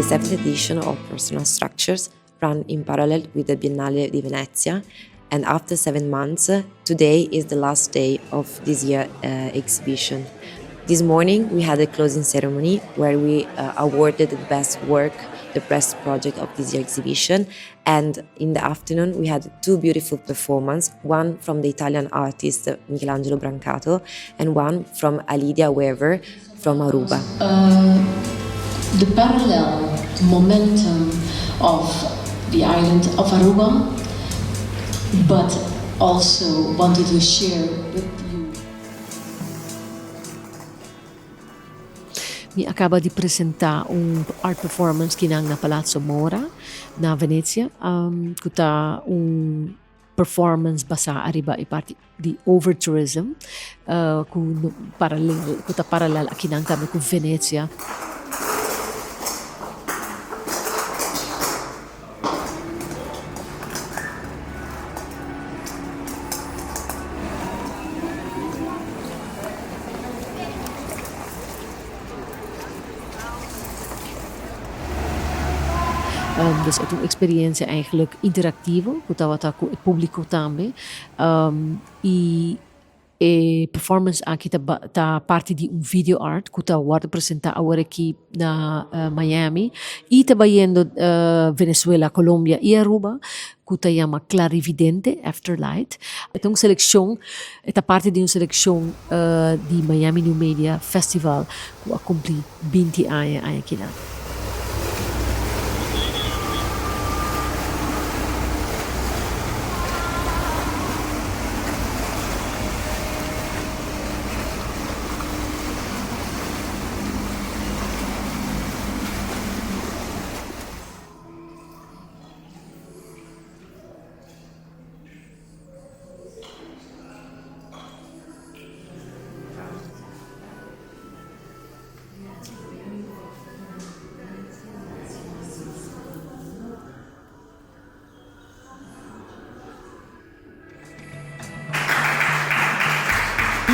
The seventh edition of Personal Structures ran in parallel with the Biennale di Venezia and after 7 months, today is the last day of this year exhibition. This morning we had a closing ceremony where we awarded the best work, the best project of this year exhibition and in the afternoon we had two beautiful performances, one from the Italian artist Michelangelo Brancato and one from Alidia Wever from Aruba. The parallel momentum of the island of Aruba, but also wanted to share with you. Mi a caba di presenta un art performance aki na Palazzo Mora, na Venezia, cu ta un performance basa ariba e parti di overtourism, cu paralelo, cu ta paralelo aki tambe cu Venezia. Dus e ta un experiencia eigenlijk interactivo, cu tabata cu e publico tambe. Y e performance aki ta parti di un video art cu ta wordo presenta awor aki na Miami y ta bayendo Venezuela, Colombia y Aruba, cu ta yama Clarividente Afterlight. Ta un seleccion, ta parti di un seleccion di Miami New Media Festival cu a cumpli 20 aña aki na.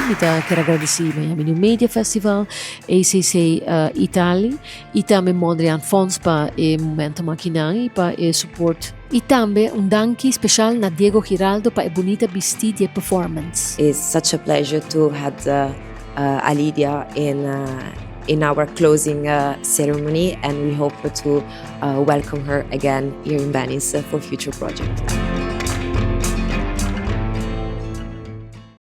Mi ta kier gradici Miami New Media Festival, ACC Italy y tambe Mondriaan Fonds pa e momento akinan y pa e support. Y tambe un danki special na Diego Giraldo pa e bunita bisti di performance. It's such a pleasure to have Alidia in our closing ceremony and we hope to welcome her again here in Venice for future projects.